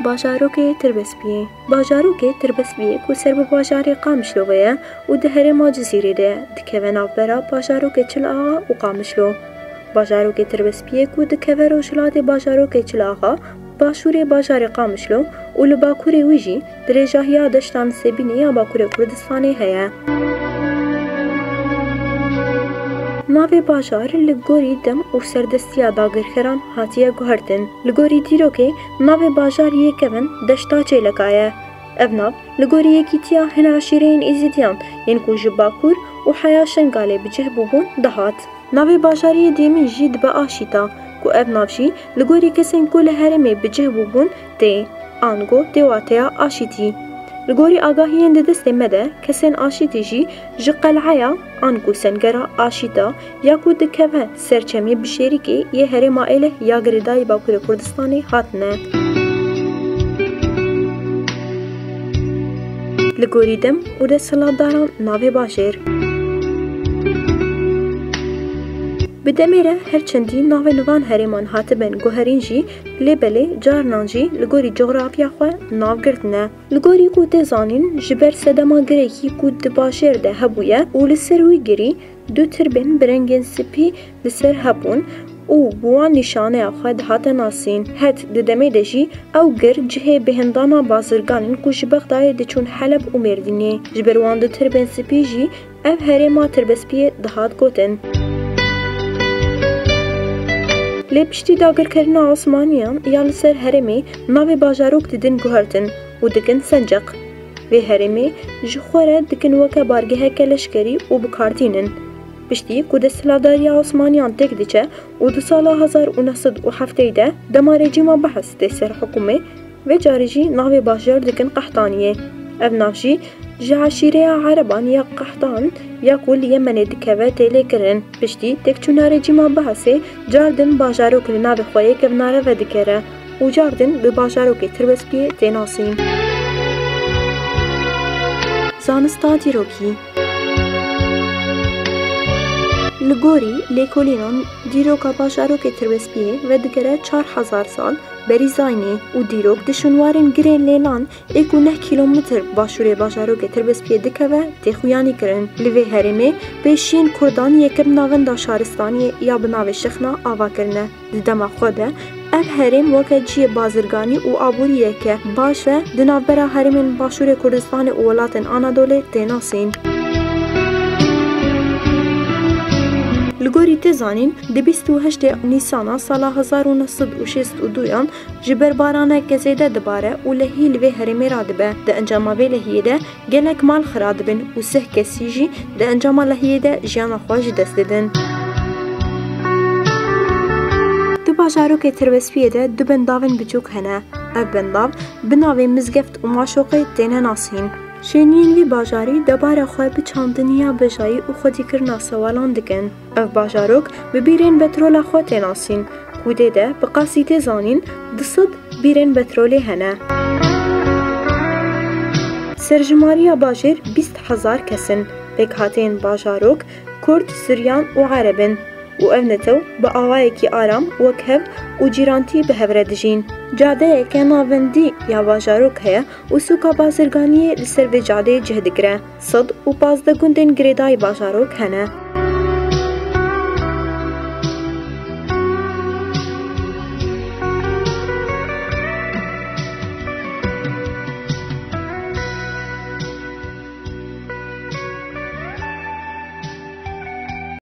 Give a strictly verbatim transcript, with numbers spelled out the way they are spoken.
Bajarokê Tirbespiyê. Bajarokê Tirbespiyê ku ser bi bajarê Qamişlo ve ye û di herêma Cizîrê de ye, dikeve navbera bajarokê Çil Axa û Qamişlo. Bajarokê Tirbespiyê ku dikeve rojhilatê bajarokê Çil Axa, başûrê bajarê Qamişlo û li bakurê wî jî dirêjahiya deşta Nisêbînê ya Bakurê Kurdistanê heye. Navê bajar li gorî dem û serdestiya dagirkeran hatiye guhertin. Li gorî dîrokê, navê bajar yê kevin Deşta Çêleka ye. Ev nav li gorî yekîtiya hin eşîreyên Êzidiyan yên ku ji Bakur û Heya Şengalê bi cih bûbûn dihat. Navê bajarê yê dêmîn jî dibe Aşîta, ku ev nav jî li gorî kesên ku li herêmê bi cih bûbûn tê, ango tê wateya Aşîtî. Li gorî agahiyên di destê me de, kesên Aşîtî jî ji qel'eya ango sengera Aşîta ya ku dikeve ser çemê Bişêrîkê yê herêma Êlih ya girêdayî Bakurê Kurdistanê hatine. Li gorî dem û desthilatdaran navê bajêr. Bi demê re her çendî navên van herêman hatibin guherîn jî, lê belê carinan jî li gorî cografya xwe nav girtine. Li gorî ku tê zanîn, ji ber sedema girekî ku di bajêr de hebûye û li ser wî girî du tirbên bi rengên spî li ser hebûn û bi wan nîşaneya xwe dihate nasîn. Het di demê de jî ew gir cihê bihindana bazirganên ku ji Bexdayê diçûn Heleb û Mêrdînê. Ji ber wan du tirbên spî jî ev herêma Tirbespiyê dihat gotin. Lê piştî dagirkerina Osmaniyan ya li ser herêmê navê bajarok didin guhertin û dikin Senceq. Vê herêmê ji xwe re dikin weke bargeheke leşkerî û bi kar tînin. Piştî ku desthilatdariya Osmaniyan têk diçe û di sala hezar û neh sed û heftê de dema rejîma Behs tê ser hikûmê, vê carê jî navê bajar dikin Qehtaniyê. Ev nav jî ji eşîreya Ereban ya Qehtan ya ku li Yemenê dikeve tê lêkirin. Piştî têkçûna rejîma Behsê cardin bajarok li navê xwe yê kevnare vedigere û cardin bi bajarokê Tirbespiyê tê nasîn. Zanista dîrokî. Li gorî lêkolînan dîroka bajarokê Tirbespiyê vedigere çar hezar sal berî zayînê û dîrok di şûnwarên girên lêlan ê ku neh kîlometr başûrê bajarokê Tirbespiyê dikeve, tê xuyanî kirin. Li vê herêmê pêşiyên Kurdan yekem navenda şaristaniyê ya bi navê Şixna ava kirine. Di dema xwe de ev herêm weke cihê bazirganî û aboriyeke baş ve di navbera herêmên Başûrê Kurdistanê û welatên Anadolê tê nasîn. Li gorî tê zanîn, di bîst û heştê Nîsana sala hezar û neh sed û şêst û duyan ji ber baraneke zêde dibare û lehî li vê herêmê radibe. Di encama vê lehiyê de gelek mal xira dibin û sih kesî jî di encama lehiyê de jiyana xwe ji dest didin. Di bajarokê Tirbespiyê de du bendavên biçûk hene. Ev bendav bi navê Mizgeft û Maşoqê têne nasîn. Şêniyên vî bajarî debara xwe bi çandiniya bejayî û xwedîkirina sewalan dikin. Ev bajarok bi bîrên petrola xwe tê nasîn. Kûdê de bi qasî tê zanîn du sed bîrên petrolê hene. Serjimariya bajêr bîst hezar kes in. Pêkhateyên bajarok Kurd, Suryan û Ereb in û ev netew bi awayekî aram, wekhev û cîrantî bi hev re dijîn. Cadeyeke navendî ya bajarok heye û sûka bazirganiyê li ser vê cadeyê cih digire. Sed û pazdeh gundên girêdayî bajarok hene.